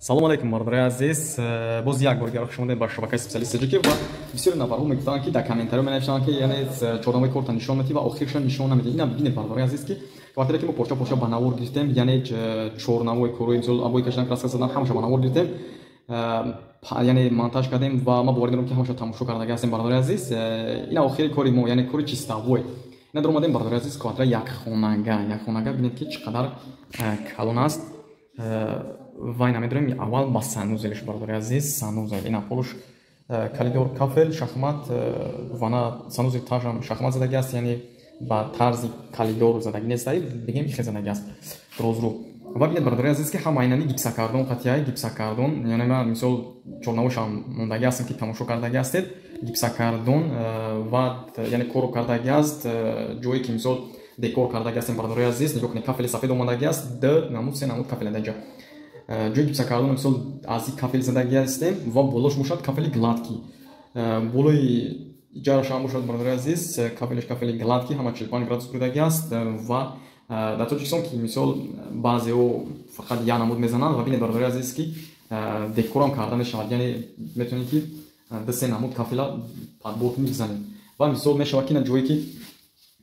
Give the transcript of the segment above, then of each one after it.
Салом алейкум, бародарои азиз. Боз як бор дигар хуш омадед ба шабакаи Специалист Тоҷикӣ. Ва бисёри нафарҳо мегуфтанд, ки дар комментариҳо менависанд, ки яъне чорнамои корта нишон медиҳӣ ва охирша нишон намедиҳӣ. Ина бинед, бародарои азиз, ки квартире ки мо порча порча ба навор гирифтем, яъне чорнамои корҳои, мисол, обои кашидан, краска задан, ҳамаша ба навор гирифтем, яъне монтаж кардем ва ман боварӣ дорам, ки ҳамаша тамошо кардаги ҳастем, бародарои азиз. Ина охири кори мо, яъне кори чистовой. Ина даромадем, бародарои азиз, квартира якхонага, якхонага. Бинед, ки чӣ қадар калон аст. Ва ина медорем аввал ба санузел ш, бародари азиз, санузел. Ина полуш, коридор, кафел, шахмат, вана санузел тажам шахмат задаги аст, яъне ба тарзи коридор задаги нест, бигем, хе задаги аст розрӯ. Ва бинед, бародари азиз, ки ҳама инами гипсокартон қатияи гипсокартон, яъне ман, мисол, чорнавошам мондаги ҳастем, ки тамошо кардаги ҳастед, гипсокартон ва яъне корро кардаги аст. Ҷое ки, мисол, декор кардаги ҳастем, бародари азиз, нигоҳ кунед, кафели сафед омадаги аст, д намуд, се намуд кафел даҷа. Ҷои гипсокартон, мисол, аз кафел задаги ҳастем ва болош бошад кафели гладкий. Болои ҷарашам бошад, бародари азиз, кафелеш кафели гладкий, ҳама 45 градус будаги аст. Ва дар Тоҷикистон ки, мисол, баъзеҳо фақат як намуд мезананд. Ва бинед, бародари азиз, ки декорам карда мешавад, яъне метавонед, ки ду се намуд кафела подбор кунӣ, бизанед. Ва, мисол, мешавад, ки на ҷое ки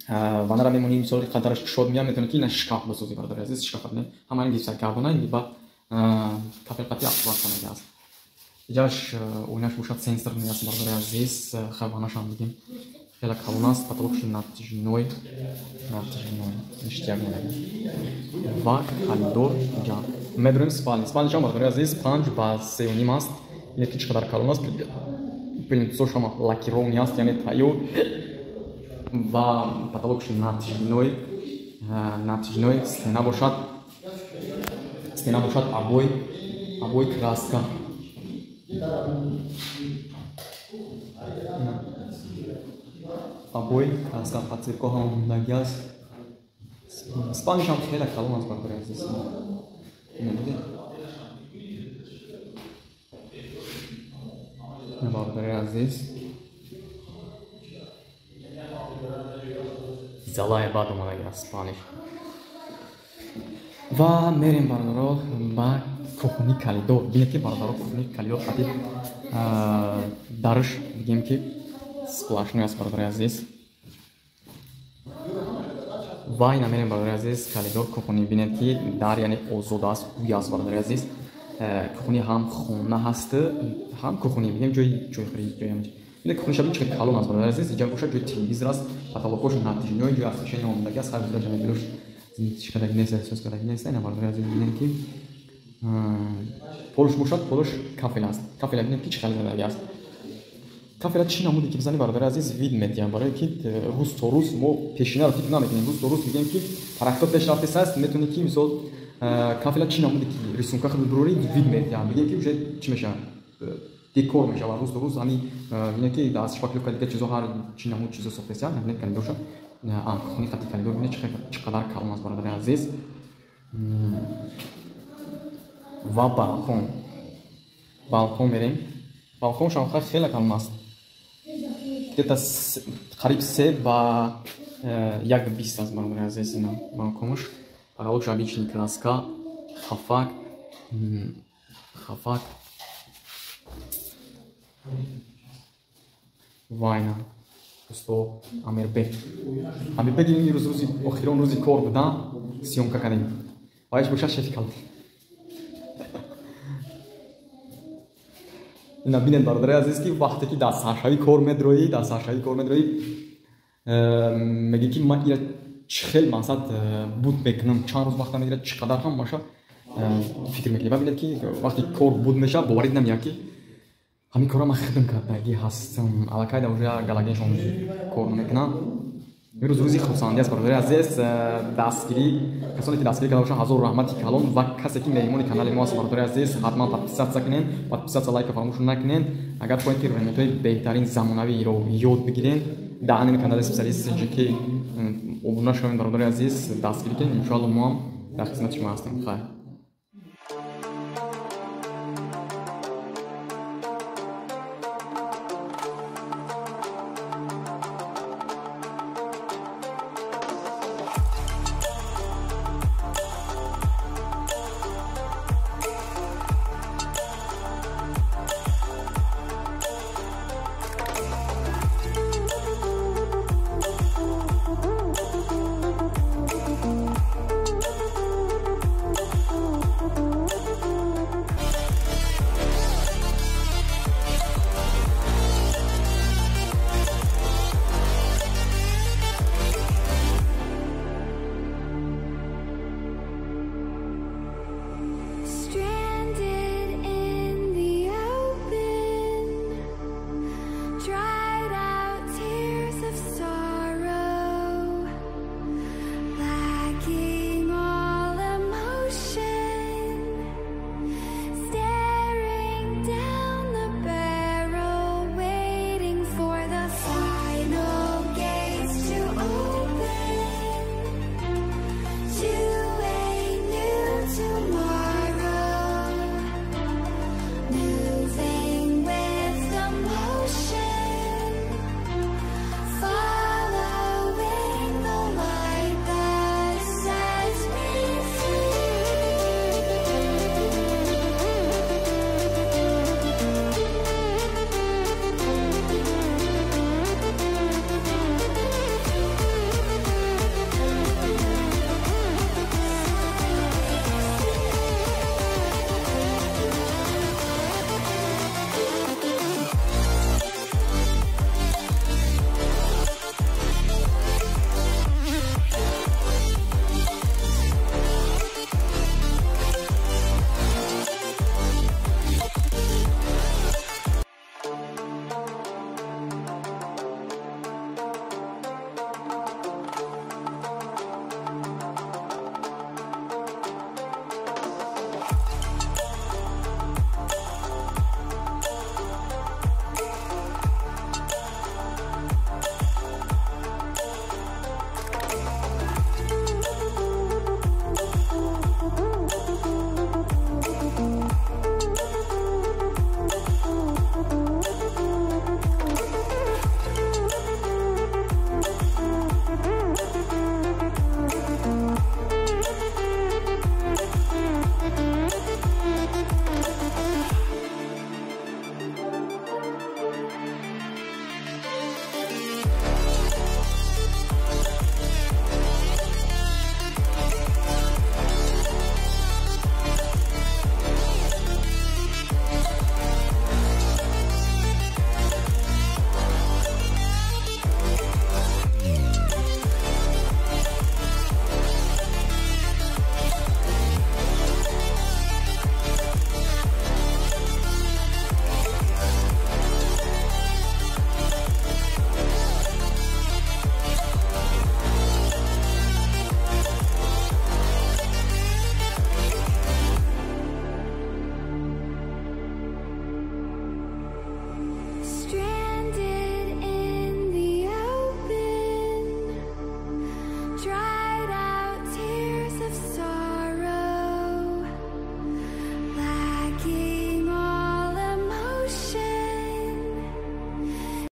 ванара мемонӣ, мисол, қадараш кушод меяд, метавонед, ки на шкаф бисозӣ, бародари азиз, шкаф ҳама гипсокартона ва кафел қати аксуат кардаги аст. Иҷаш оинаш бошад сенсорный аст, бародари азиз. Хай, ванашам бигем, хеле калон аст, потолок ш натяжной, натяжной, ништяк мегӯям. Ва коридор иҷа медорем, спальни. Спальни шам, бародари азиз, 5 ба 3,5 аст. Бинед, ки чӣ қадар калон аст, плинтусош ҳама лакированный аст, яъне тайёр, ва потолок ш натяжной, натяжной. Стена бошад, стена бошад обои, обои краска. Обои краска, подсветка ҳама мондаги аст. Спальни шам хеле калон аст, бародари азиз, дидед, бародари азиз, залае баъд омадаги аст спальни ш. Ва мерем, бародаро, ба кухни, коридор. Бинед, ки, бародаро, кухни, коридор қати дарш, бигем, ки сплошной аст, бародари азиз. Ва ина мерем, бародари азиз, коридор, кухни. Бинед, ки дар, яъне, озод аст, гӯй аст, бародари азиз. Кухни ҳам хона ҳаст, ҳам кухни, бигем, ҷои ҷойхӯрӣ, ҷои. Бинед, кухни шаби чӣ калон аст, бародари азиз. Иҷа бошад ҷои телевизор аст, потолок ош натяжной, ҷои освещение омадаги аст. Ҳар ҷо мебелош чӣ кардаги нест, эҳсос кардаги нест. Ина, бародари азиз, бинед, ки полш бошад, полш кафел аст. Кафела бинед, ки чӣ хеле задаги аст. Кафела чӣ намуде ки бизанӣ, бародари азиз, вид медиҳам, барое ки рӯз то рӯз мо пешинаро фикр намекунем, рӯз то рӯз мегӯем, ки тараққиёт пеш рафтест аст. Метавонӣ, ки, мисол, кафела чӣ намуде ки рисунка худ бирорӣ, вид медиҳам, бигем, ки уже чӣ мешавад, декор мешавад рӯз то рӯз. Ами бинед, ки аз шпаклёвка, дигар чизо, ҳар чӣ намуд чизо сохтеста. Бинед, коридорша, кухни хати коридор, бинед, чӣ қадар калон аст, бародари азиз. Ва балкон, балкон мерем. Балкон шам хеле калон аст, где-то қариб 3 ба 1,20 аст, бародари азиз. Ина балконш, потолок ш обычный краска, хафак, хафак. Вайна усто Амирбек, Амирбек ин рӯз, рӯзи охирон, рӯзи кор буда, съёмка кардем. Ва иш бошад шефи калон. Ина бинед, бародари азиз, ки вақте ки дар саршавӣ кор медроӣ, дар саршавӣ кор медроӣ, мегӣ, ки ман ира чӣ хел мақсад буд мекунам, чанд рӯз вақта мегирад, чӣ қадар ҳамаша фикр мекунӣ. Ва бинед, ки вақте кор буд мешавад, боварӣ намеяд, ки ҳамин корро ман хидм кардагӣ ҳастам. Аллакай да уже галагеншон кор намекунам. Имрӯз рӯзи хурсандӣ аст, бародари азиз. Дастгирӣ, касоне ки дастгирӣ карда бошанд, ҳазор раҳмати калон. Ва касе ки меҳмони канали мо аст, бародари азиз, ҳатман подписаться кунед, подписаться, лайка фаромӯш накунед. Агар хоҳед, ки ремонтҳои беҳтарин замонавиро ёд бигиред, дар ҳамин канали Специалист ки обуна шавед, бародари азиз, дастгирӣ кунед. Иншоалло, мо ҳам дар хизмати шумо ҳастем. Хайр.